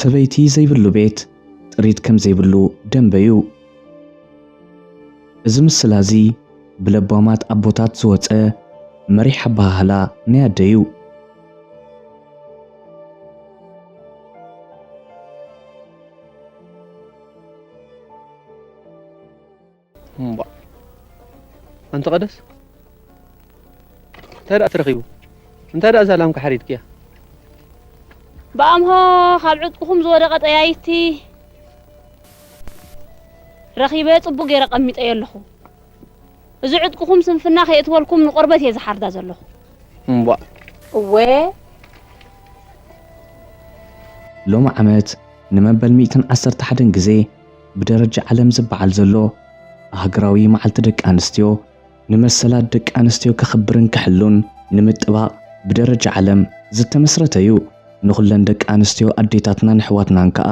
ሰበይቲ ዘይብሉ ቤት ጥሪት ከም ዘይብሉ ደንበ እዩ። እዚ ምስላ እዚ ብለባማት ኣቦታት ዝወጸ መሪሕ ኣበሃህላ ናይ ኣደ እዩ። እምቧ። ኣንቲ ቀደስ፣ እንታይ ደኣ ተረኺቡ? እንታይ ደኣ እዛ ላምካ ሓሪድክያ? ብኣምሆ ካብ ዕጥቅኹም ዝወደቐ ጠያይቲ ረኺበ ጽቡቕ ገይረ ቀሚጠዮ ኣለኹ። እዚ ዕጥቅኹም ስንፍና ከየእትወልኩም ንቆርበት እየ ዝሓርዳ ዘለኹ። እምቧ። እወ ሎሚ ዓመት ንመበል ሚእትን ዓሰርተ ሓደን ግዜ ብደረጃ ዓለም ዝበዓል ዘሎ ኣህግራዊ መዓልቲ ደቂ ኣንስትዮ ንመሰላት ደቂ ኣንስትዮ ከኽብርን ክሕሉን ንምጥባቕ ብደረጃ ዓለም ዝተመስረተ እዩ። ንኹለን ደቂ ኣንስትዮ ኣዴታትናን ኣሕዋትናን ከኣ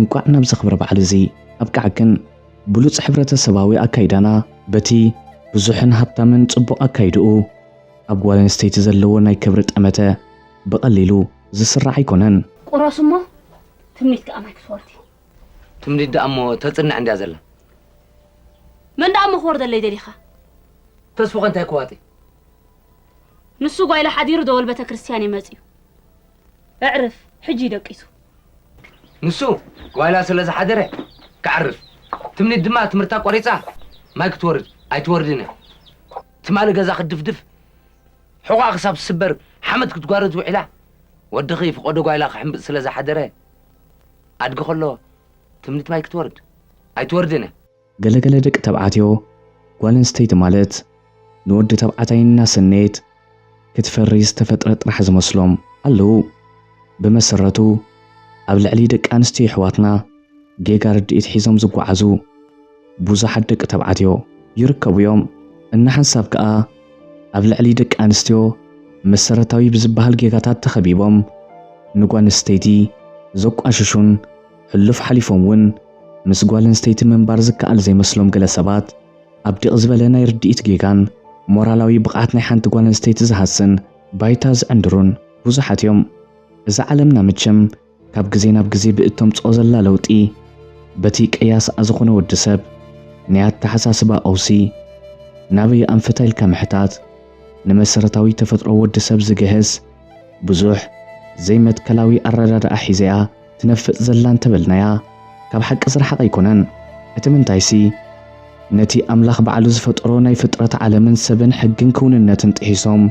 እንቋዕ ናብዚ ክብረ በዓል እዚ ኣብቅዓክን። ብሉጽ ሕብረተሰባዊ ኣካይዳና በቲ ብዙሕን ሃብታምን ጽቡቕ ኣካይድኡ ኣብ ጓል ኣንስተይቲ ዘለዎ ናይ ክብሪ ጠመተ ብቐሊሉ ዝስራዕ ኣይኮነን። ቁረሱ እሞ ትምኒት ከኣ ማይ ክትወርድ እዩ። ትምኒት ደኣ እሞ ተጽንዕ እንድያ ዘላ። መን ደኣ እሞ ክወርደለይ ደሊኻ? ተስፉኸ እንታይ ክዋጢ? ንሱ ጓይላ ሓዲሩ ደወል ቤተክርስትያን እዩ መጺኡ። እዕርፍ፣ ሕጂ እዩ ደቂሱ። ንሱ ጓይላ ስለ ዝሓደረ ክዓርፍ፣ ትምኒት ድማ ትምህርታ ቆሪጻ ማይ ክትወርድ ኣይትወርድን እያ። ትማሊ ገዛ ክትድፍድፍ ሕቋ ክሳብ ትስበር ሓመድ ክትጓርዝ ውዒላ። ወድኺ ፍቖዶ ጓይላ ክሕምብጥ ስለ ዝሓደረ ኣድጊ ከሎ ትምኒት ማይ ክትወርድ ኣይትወርድን እያ። ገለገለ ደቂ ተባዕትዮ ጓል ኣንስተይቲ ማለት ንወዲ ተባዕታይ እናሰነየት ክትፈሪ ዝተፈጥረት ጥራሕ ዝመስሎም ኣለዉ። ብመሰረቱ ኣብ ልዕሊ ደቂ ኣንስትዮ ኣሕዋትና ጌጋ ርድኢት ሒዞም ዝጓዓዙ ብዙሓት ደቂ ተባዕትዮ ይርከቡ እዮም። እናሓንሳብ ከኣ ኣብ ልዕሊ ደቂ ኣንስትዮ መሰረታዊ ብዝበሃል ጌጋታት ተኸቢቦም ንጓል ኣንስተይቲ ዘቋሽሹን ሕሉፍ ሓሊፎም እውን ምስ ጓል ኣንስተይቲ ምንባር ዝከኣል ዘይመስሎም ገለ ሰባት ኣብ ዲቕ ዝበለ ናይ ርድኢት ጌጋን ሞራላዊ ብቕዓት ናይ ሓንቲ ጓል ኣንስተይቲ ዝሃስን ባይታ ዝዕንድሩን ብዙሓት እዮም። እዛ ዓለምና መቸም ካብ ግዜ ናብ ግዜ ብእተምጽኦ ዘላ ለውጢ በቲ ቀያስኣ ዝኾነ ወዲ ሰብ ናይ ኣተሓሳስባ ቀውሲ ናበይ ኣንፈታ ኢልካ ምሕታት ንመሰረታዊ ተፈጥሮ ወዲ ሰብ ዝግህስ ብዙሕ ዘይመትከላዊ ኣረዳድኣ ሒዘያ ትነፍጥ ዘላ እንተበልናያ ካብ ሓቂ ዝረሓቐ ኣይኮነን። እቲ ምንታይሲ ነቲ ኣምላኽ ባዕሉ ዝፈጠሮ ናይ ፍጥረት ዓለምን ሰብን ሕግን ክውንነትን ጥሒሶም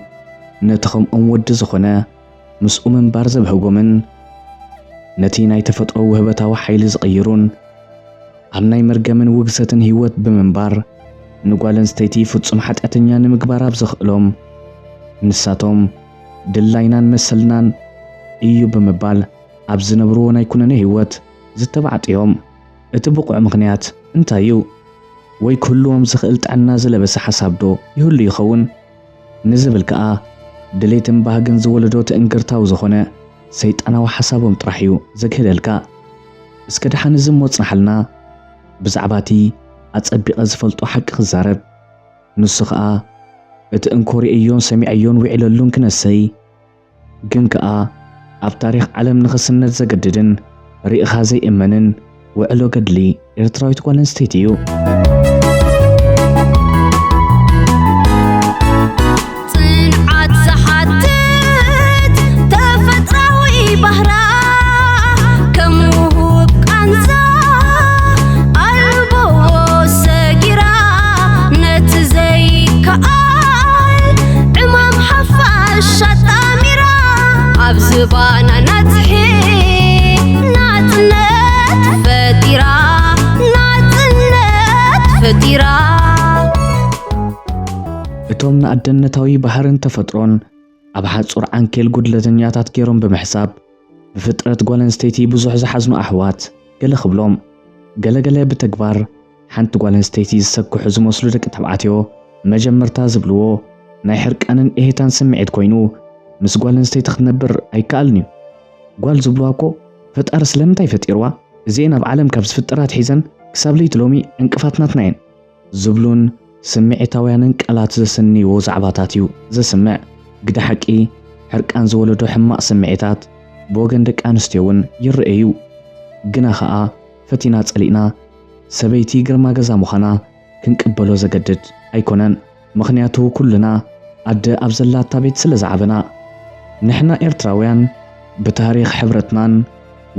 ነቲ ከምኦም ወዲ ዝኾነ ምስኡ ምንባር ዘብህጎምን ነቲ ናይ ተፈጥሮ ውህበታዊ ሓይሊ ዝቕይሩን ኣብ ናይ መርገምን ውግዘትን ህይወት ብምንባር ንጓል ኣንስተይቲ ፍጹም ሓጢኣተኛ ንምግባር ኣብ ዘኽእሎም ንሳቶም ድላይናን መሰልናን እዩ ብምባል ኣብ ዝነብርዎ ናይ ኩነኔ ህይወት ዝተባዕጡ እዮም። እቲ ብቑዕ ምኽንያት እንታይ እዩ? ወይ ክህልዎም ዝኽእል ጥዕና ዝለበሰ ሓሳብ ዶ ይህሉ ይኸውን? ንዝብል ከኣ ድሌትን ባህግን ዝወለዶ ትእንግርታዊ ዝኾነ ሰይጣናዊ ሓሳቦም ጥራሕ እዩ ዘግህደልካ። እስከ ደሓን እዚ እሞ ጽንሓልና ብዛዕባ እቲ ኣጸቢቐ ዝፈልጦ ሓቂ ክዛረብ። ንሱ ኸኣ እቲ እንኮ ርእየዮን ሰሚዐዮን ውዒለሉን ክነሰይ ግን ከኣ ኣብ ታሪኽ ዓለም ንኽስነድ ዘገድድን ርኢኻ ዘይእመንን ውዕሎ ገድሊ ኤርትራዊት ጓል ኣንስተይቲ እዩ። ጽንዓት ዝሓትት ተፈጥራዊ ባህራ ከም ውሁብ ቃንዛ ኣልቦ ሰጊራ ነቲ ዘይከኣል ዕማም ሓፋሽ ኣጣሚራ ኣብ ዝባና ናጽሒ ናጽነት ፈጢራ ናጽነት ፈጢራ እቶም ንኣደነታዊ ባህርን ተፈጥሮን ኣብ ሓጹር ዓንኬል ጉድለተኛታት ገይሮም ብምሕሳብ ብፍጥረት ጓል ኣንስተይቲ ብዙሕ ዝሓዝኑ ኣሕዋት ገለ ክብሎም፣ ገለገለ ብተግባር ሓንቲ ጓል ኣንስተይቲ ዝሰክሑ ዝመስሉ ደቂ ተባዕትዮ መጀመርታ ዝብልዎ ናይ ሕርቃንን እሄታን ስምዒት ኮይኑ ምስ ጓል ኣንስተይቲ ክትነብር ኣይከኣልን እዩ። ጓል ዝብልዋ እኮ ፈጣሪ ስለምንታይ ፈጢርዋ? እዚኤን ኣብ ዓለም ካብ ዝፍጠራ ኣትሒዘን ክሳብ ለይቲ ሎሚ ዕንቅፋት ናትና እየን። ዝብሉን ስምዒታውያንን ቃላት ዘሰንይዎ ዛዕባታት እዩ ዘስምዕ። ግደ ሓቂ፣ ሕርቃን ዝወለዶ ሕማቕ ስምዒታት ብወገን ደቂ ኣንስትዮ እውን ይረኣዩ። ግና ኸኣ ፈቲና ጸሊእና ሰበይቲ ግርማ ገዛ ምዃና ክንቅበሎ ዘገድድ ኣይኮነን። ምኽንያቱ ኩልና ኣደ ኣብ ዘላታ ቤት ስለ ዝዓበና። ንሕና ኤርትራውያን ብታሪኽ ሕብረትናን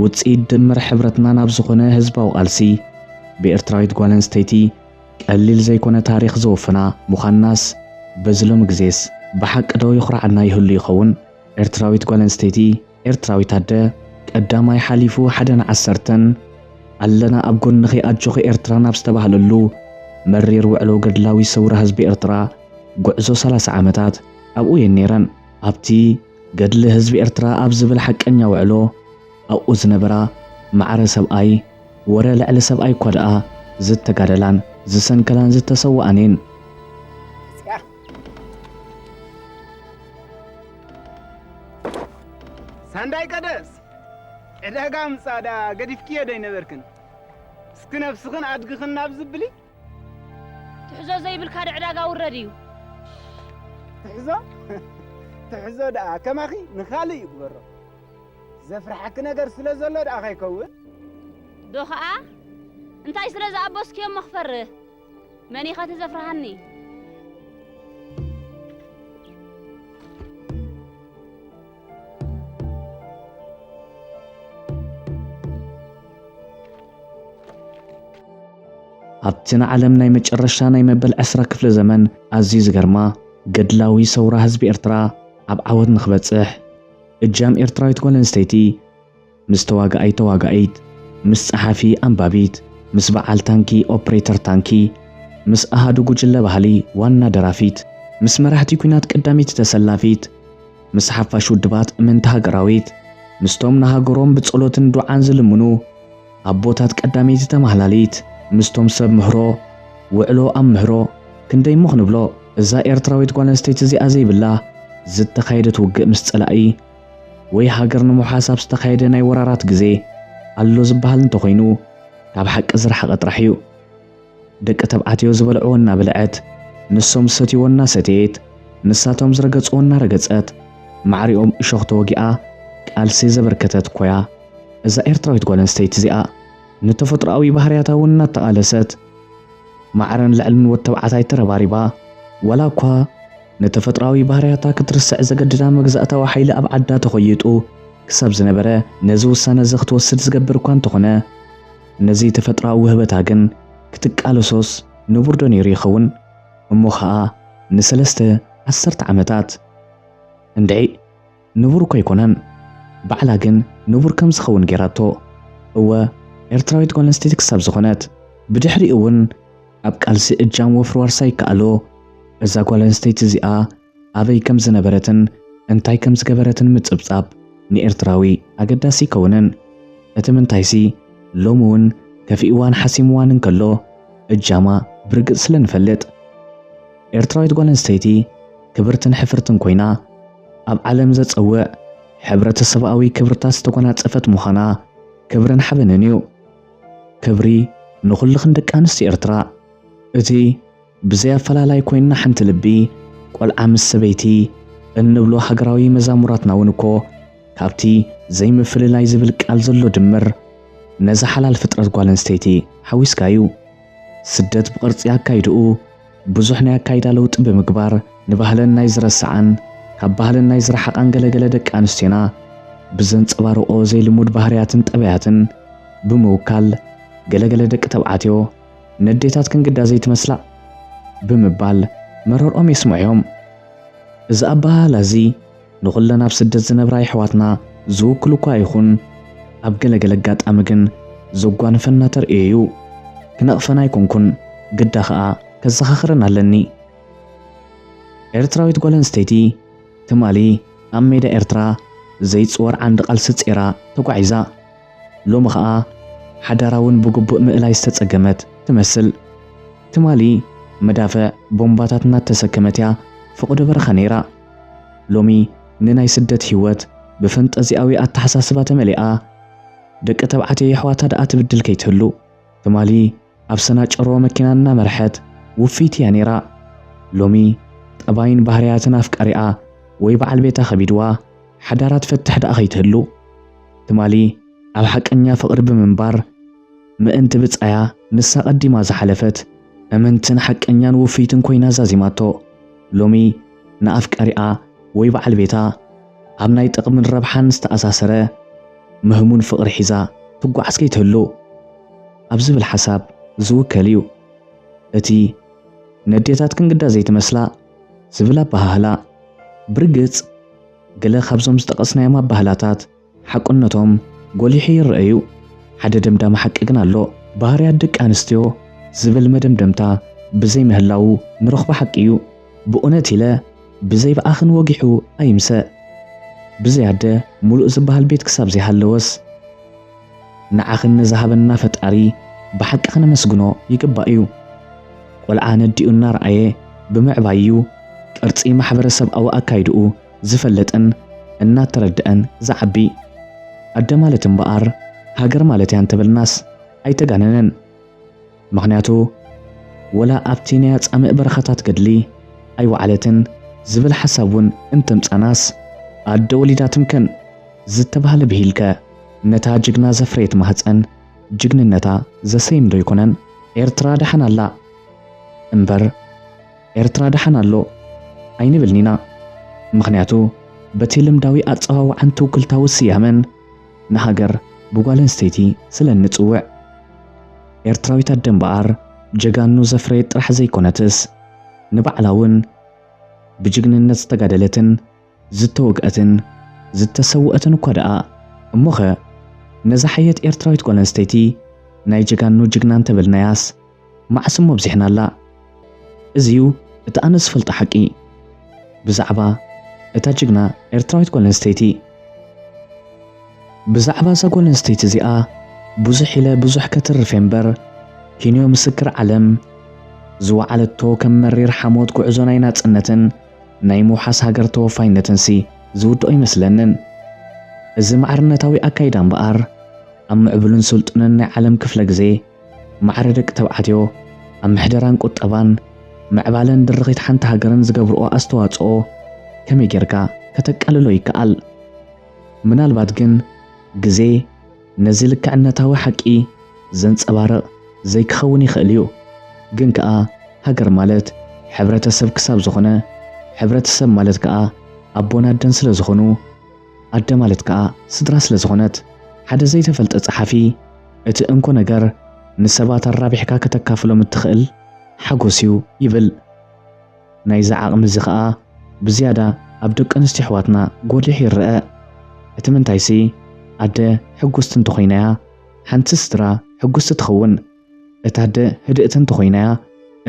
ውጽኢት ድምር ሕብረትናን ኣብ ዝኾነ ህዝባዊ ቃልሲ ብኤርትራዊት ጓል ኣንስተይቲ ቀሊል ዘይኮነ ታሪኽ ዘወፈና ምዃንናስ በዚ ሎሚ ግዜስ ብሓቂ ዶ የኹርዓና ይህሉ ይኸውን? ኤርትራዊት ጓል ኣንስተይቲ ኤርትራዊት ኣደ ቀዳማይ ሓሊፉ ሓደ ንዓሰርተን ኣለና ኣብ ጎንኺ ኣጆኺ ኤርትራ ናብ ዝተባህለሉ መሪር ውዕሎ ገድላዊ ሰውራ ህዝቢ ኤርትራ ጉዕዞ ሰላሳ ዓመታት ኣብኡ እየን ነይረን። ኣብቲ ገድሊ ህዝቢ ኤርትራ ኣብ ዝብል ሓቀኛ ውዕሎ ኣብኡ ዝነበራ ማዕረ ሰብኣይ ወረ ልዕሊ ሰብኣይ እኳ ደኣ ዝተጋደላን ዝሰንከላን ዝተሰዋኣን እየን። ሳንዳይ ቀደስ ዕዳጋ ምጻዳ ገዲፍክዮ ዶ ይነበርክን? እስኪ ነብስኽን ኣድግኽን ናብ ዝብሊ ትሕዞ ዘይብልካ ዶ ዕዳጋ ውረድ እዩ። ትሕዞ ትሕዞ ደኣ ከማኺ ንኻልእ ይግበሮ። ዘፍርሓኪ ነገር ስለ ዘሎ ደኣ ከይከውን ዶ ኸኣ እንታይ ስለ ዝኣበስክዮ እሞ ክፈርህ? መን ኢኻ እቲ ዘፍርሃኒ? ኣብቲ ንዓለም ናይ መጨረሻ ናይ መበል ዕስራ ክፍለ ዘመን ኣዝዩ ዝገርማ ገድላዊ ሰውራ ህዝቢ ኤርትራ ኣብ ዓወት ንኽበጽሕ እጃም ኤርትራዊት ጓል ኣንስተይቲ ምስ ተዋጋኣይ ተዋጋኢት፣ ምስ ጸሓፊ ኣንባቢት፣ ምስ በዓል ታንኪ ኦፕሬተር ታንኪ፣ ምስ ኣሃዱ ጉጅለ ባህሊ ዋና ደራፊት፣ ምስ መራሕቲ ኲናት ቀዳመይቲ ተሰላፊት፣ ምስ ሓፋሽ ውድባት እምንቲ ሃገራዊት፣ ምስቶም ንሃገሮም ብጸሎትን ዱዓን ዝልምኑ ኣቦታት ቀዳመይቲ ተማህላሊት፣ ምስቶም ሰብ ምህሮ፣ ውዕሎ ኣብ ምህሮ፣ ክንደይ እሞ ክንብሎ፣ እዛ ኤርትራዊት ጓል ኣንስተይቲ እዚኣ ዘይብላ ዝተኻየደት ውግእ ምስ ጸላኢ ወይ ሃገር ንምውሓስ ኣብ ዝተኻየደ ናይ ወራራት ግዜ ኣሎ ዝበሃል እንተኾይኑ ካብ ሓቂ ዝረሓቐ ጥራሕ እዩ። ደቂ ተብዓትዮ ዝበልዕዎ እናበልዐት፣ ንሶም ዝሰትይዎ እናሰተየት፣ ንሳቶም ዝረገጽዎ እናረገጸት፣ ማዕሪኦም እሾኽ ተወጊኣ ቃልሲ ዘበርከተት እኮያ እዛ ኤርትራዊት ጓል ኣንስተይቲ እዚኣ። ንተፈጥሮኣዊ ባህርያታ እውን እናተቓለሰት ማዕረን ልዕልን ወድ ተብዓታይ ተረባሪባ፣ ዋላ እኳ ንተፈጥሮኣዊ ባህርያታ ክትርስዕ ዘገድዳ መግዛእታዊ ሓይሊ ኣብ ዓዳ ተኾይጡ ክሳብ ዝነበረ፣ ነዚ ውሳነ እዚ ክትወስድ ዝገብር እኳ እንተኾነ፣ ነዚ ተፈጥሮኣዊ ውህበታ ግን ክትቃለሶስ ንቡር ዶ ነይሩ ይኸውን? እሞ ኸኣ ንሰለስተ ዓሰርተ ዓመታት እንድዒ ንቡር እኮ ኣይኮነን። ባዕላ ግን ንቡር ከም ዝኸውን ገይራቶ። እወ፣ ኤርትራዊት ጓል ኣንስተይቲ ክሳብ ዝኾነት፣ ብድሕሪኡ እውን ኣብ ቃልሲ እጃም ወፍሪ ዋርሳይ ይከኣሎ። እዛ ጓል ኣንስተይቲ እዚኣ ኣበይ ከም ዝነበረትን እንታይ ከም ዝገበረትን ምጽብጻብ ንኤርትራዊ ኣገዳሲ ኣይከውንን። እቲ ምንታይሲ፣ ሎሚ እውን ከፊእዋን ሓሲምዋን እንከሎ፣ እጃማ ብርግጽ ስለ ንፈልጥ። ኤርትራዊት ጓል ኣንስተይቲ ክብርትን ሕፍርትን ኮይና፣ ኣብ ዓለም ዘጸውዕ ሕብረተሰባዊ ክብርታት ዝተጎናጸፈት ምዃና ክብርን ሓበንን እዩ። ክብሪ ንኹልኽን ደቂ ኣንስትዮ ኤርትራ። እቲ ብዘይ ኣፈላላይ ኮይንና ሓንቲ ልቢ፣ ቆልዓ ምስ ሰበይቲ እንብሎ ሃገራዊ መዛሙራትና እውን እኮ ካብቲ ዘይምፍልላይ ዝብል ቃል ዘሎ ድምር ነዛ ሓላል ፍጥረት ጓል ኣንስተይቲ ሓዊስካ እዩ። ስደት ብቕርጺ ኣካይድኡ ብዙሕ ናይ ኣካይዳ ለውጢ ብምግባር ንባህለን ናይ ዝረስዓን ካብ ባህለን ናይ ዝረሓቓን ገለገለ ደቂ ኣንስትዮና ብዘንጸባርቖ ዘይልሙድ ባህርያትን ጠባያትን ብምውካል ገለገለ ደቂ ተብዓትዮ ነዴታትክን ግዳ ዘይትመስላ ብምባል መረርኦም የስምዑ እዮም። እዚ ኣበሃህላ እዚ ንኹለን ኣብ ስደት ዝነብራ የሕዋትና ዝውክል እኳ ይኹን፣ ኣብ ገለ ገለ ኣጋጣሚ ግን ዘጓንፈና ተርእዮ እዩ። ክነቕፈን ኣይኮንኩን፣ ግዳ ኸኣ ከዘኻኽረን ኣለኒ። ኤርትራዊት ጓል ኣንስተይቲ ትማሊ ኣብ ሜዳ ኤርትራ ዘይጽወር ዓንዲ ቃልሲ ጼራ ተጓዒዛ። ሎሚ ኸኣ ሓዳራ እውን ብግቡእ ምእላይ ዝተጸገመት ትመስል። ትማሊ መዳፍዕ ቦምባታት እናተሰከመት እያ ፈቐዶ በረኻ ነይራ። ሎሚ ንናይ ስደት ህይወት ብፈንጠዚያዊ ኣተሓሳስባ ተመሊኣ ደቂ ተባዕትዮ የሕዋታ ደኣ ትብድል ከይትህሉ ትማሊ ኣብ ሰናጨሮ መኪና እናመርሐት ውፍይቲ እያ ነይራ። ሎሚ ጠባይን ባህርያትን ኣፍቃሪኣ ወይ በዓል ቤታ ከቢድዋ ሓዳራ ትፈትሕ ደኣ ከይትህሉ ትማሊ ኣብ ሓቀኛ ፍቕሪ ብምንባር ምእንቲ ብጻያ ንሳ ቀዲማ ዝሓለፈት እምንትን ሓቀኛን ውፍይትን ኮይና ዛዚማቶ። ሎሚ ንኣፍቃሪኣ ወይ በዓል ቤታ ኣብ ናይ ጥቕምን ረብሓን ዝተኣሳሰረ ምህሙን ፍቕሪ ሒዛ ትጓዓዝ ከይትህሉ ኣብ ዝብል ሓሳብ ዝውከል እዩ። እቲ ነዴታት ክንግዳ ዘይትመስላ ዝብል ኣበሃህላ ብርግጽ ገለ ካብዞም ዝጠቐስናዮም ኣበሃህላታት ሓቅነቶም ጎሊሑ ይረአ እዩ። ሓደ ደምዳሚ ሓቂ ግን ኣሎ። ባህርያት ደቂ ኣንስትዮ ዝብል መደምደምታ ብዘይ ምህላዉ ንረኽቦ ሓቂ እዩ። ብእውነት ኢለ ብዘይ ብኣኽን ወጊሑ ኣይምሰ። ብዘይ ኣደ ሙሉእ ዝበሃል ቤት ክሳብ ዘይሃለወስ ንዓኽን ንዝሃበና ፈጣሪ ብሓቂ ከነመስግኖ ይግባእ እዩ። ቆልዓ ነዲኡ እናረኣየ ብምዕባይ እዩ ቅርጺ ማሕበረሰብኣዊ ኣካይድኡ ዝፈልጥን እናተረድአን ዝዓቢ። ኣደ ማለት እምበኣር ሃገር ማለት እያ እንተበልናስ ኣይተጋነነን። ምኽንያቱ ወላ ኣብቲ ናይ ኣጻምእ በረኻታት ገድሊ ኣይወዓለትን ዝብል ሓሳብ እውን እንተምጻናስ ኣደ ወሊዳ ትምከን ዝተባህለ ብሂልከ ነታ ጅግና ዘፍረየት ማህጸን ጅግንነታ ዘሰይም ዶ ኣይኮነን? ኤርትራ ደሓን ኣላ እምበር ኤርትራ ደሓን ኣሎ ኣይንብልን ኢና። ምኽንያቱ በቲ ልምዳዊ ኣጸዋውዓን ትውክልታዊ ስያመን ንሃገር ብጓል ኣንስተይቲ ስለ እንጽውዕ። ኤርትራዊት ኣደ እምበኣር ጀጋኑ ዘፍረየት ጥራሕ ዘይኮነትስ ንባዕላ እውን ብጅግንነት ዝተጋደለትን ዝተወግአትን ዝተሰውአትን እኳ ደኣ። እሞኸ ነዛ ሓየት ኤርትራዊት ጓል ኣንስተይቲ ናይ ጀጋኑ ጅግና እንተበልናያስ መዓስ እሞ ኣብዚሕናላ? እዚዩ እቲ ኣነ ዝፈልጦ ሓቂ ብዛዕባ እታ ጅግና ኤርትራዊት ጓል ኣንስተይቲ። ብዛዕባ እዛ ጓል ኣንስተይቲ እዚኣ ብዙሕ ኢለ ብዙሕ ከትርፍ እየ እምበር፣ ኪንዮ ምስክር ዓለም ዝወዓለቶ ከም መሪር ሓሞት ጉዕዞ ናይ ናጽነትን ናይ ምውሓስ ሃገር ተወፋይነትንሲ ዝውድኦ ኣይመስለንን። እዚ ማዕርነታዊ ኣካይዳ እምበኣር፣ ኣብ ምዕቡልን ስልጡንን ናይ ዓለም ክፍለ ግዜ፣ ማዕረ ደቂ ተባዕትዮ ኣብ ምሕደራን ቁጠባን ምዕባለን ድርኺት ሓንቲ ሃገርን ዝገብርኦ ኣስተዋጽኦ ከመይ ጌርካ ከተቃልሎ ይከኣል? ምናልባት ግን ግዜ ነዚ ልክዕነታዊ ሓቂ ዘንጸባርቕ ዘይክኸውን ይኽእል እዩ። ግን ከኣ ሃገር ማለት ሕብረተሰብ ክሳብ ዝኾነ፣ ሕብረተሰብ ማለት ከኣ ኣቦን ኣደን ስለ ዝኾኑ፣ ኣደ ማለት ከኣ ስድራ ስለ ዝኾነት፣ ሓደ ዘይተፈልጠ ጸሓፊ፣ እቲ እንኮ ነገር ንሰባት ኣራቢሕካ ከተካፍሎም እትኽእል ሓጎስ እዩ ይብል። ናይዚ ዓቕሚ እዚ ኸኣ ብዝያዳ ኣብ ደቂ ኣንስትዮ ኣሕዋትና ጎሊሑ ይረኣ። እቲ ምንታይሲ፣ ኣደ ሕጉስቲ እንተኾይናያ፣ ሓንቲ ስድራ ሕጉስቲ ትኸውን። እታ ኣደ ህድእቲ እንተኾይናያ፣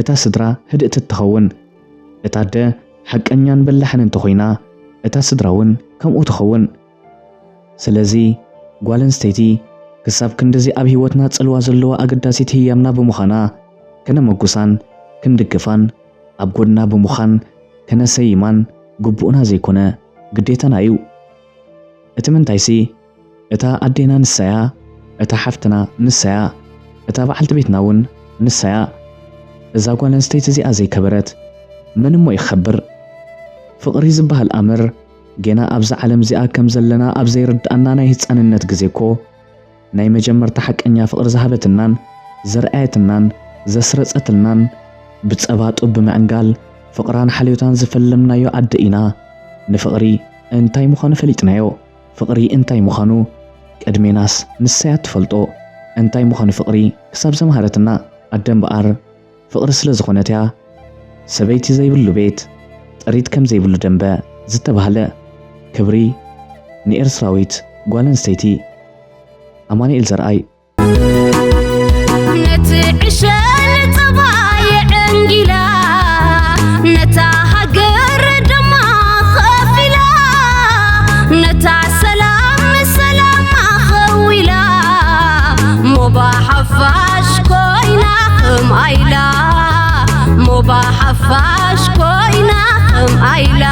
እታ ስድራ ህድእቲ ትኸውን። እታ ኣደ ሓቀኛን በላሕን እንተኾይና፣ እታ ስድራ እውን ከምኡ ትኸውን። ስለዚ፣ ጓል ኣንስተይቲ ክሳብ ክንድዚ ኣብ ህይወትና ጽልዋ ዘለዋ ኣገዳሲት ህያብና ብምዃና፣ ከነመጉሳን ክንድግፋን፣ ኣብ ጎድና ብምዃን ከነሰይማን ግቡእና ዘይኮነ ግዴታና እዩ። እቲ ምንታይሲ፣ እታ ኣዴና ንሳያ፣ እታ ሓፍትና ንሳያ፣ እታ በዓልቲ ቤትና እውን ንሳያ። እዛ ጓል ኣንስተይቲ እዚኣ ዘይከበረት መን እሞ እዩ ክኸብር? ፍቕሪ ዝበሃል ኣምር ጌና ኣብዛ ዓለም እዚኣ ከም ዘለና ኣብ ዘይርድኣና ናይ ህጻንነት ግዜ እኮ ናይ መጀመርታ ሓቀኛ ፍቕሪ ዝሃበትናን ዘርኣየትናን ዘስረጸትልናን ብጸባ ጡብ ብምዕንጋል ፍቕራን ሓልዮታን ዝፈለምናዮ ኣደ ኢና። ንፍቕሪ እንታይ ምዃኑ ፈሊጥናዮ። ፍቕሪ እንታይ ምዃኑ ቅድሜናስ ንሳያ ትፈልጦ። እንታይ ምዃኑ ፍቕሪ ክሳብ ዘምሃረትና ኣደ እምበኣር ፍቕሪ ስለ ዝኾነት እያ። ሰበይቲ ዘይብሉ ቤት ጥሪት ከም ዘይብሉ ደንበ ዝተባህለ። ክብሪ ንኤርትራዊት ጓል ኣንስተይቲ። ኣማኑኤል ዘርኣይ። ነቲ ዕሸል ጸባ የዕንጊላ፣ ነታ ሃገር ደማ ኸፊላ፣ ነታ ሰላም ሰላማ ኸዊላ፣ ሞባ ሓፋሽ ኮይና ኸምኣ ኢላ፣ ሞባ ሓፋሽ ኮይና ኸምኣ ኢላ።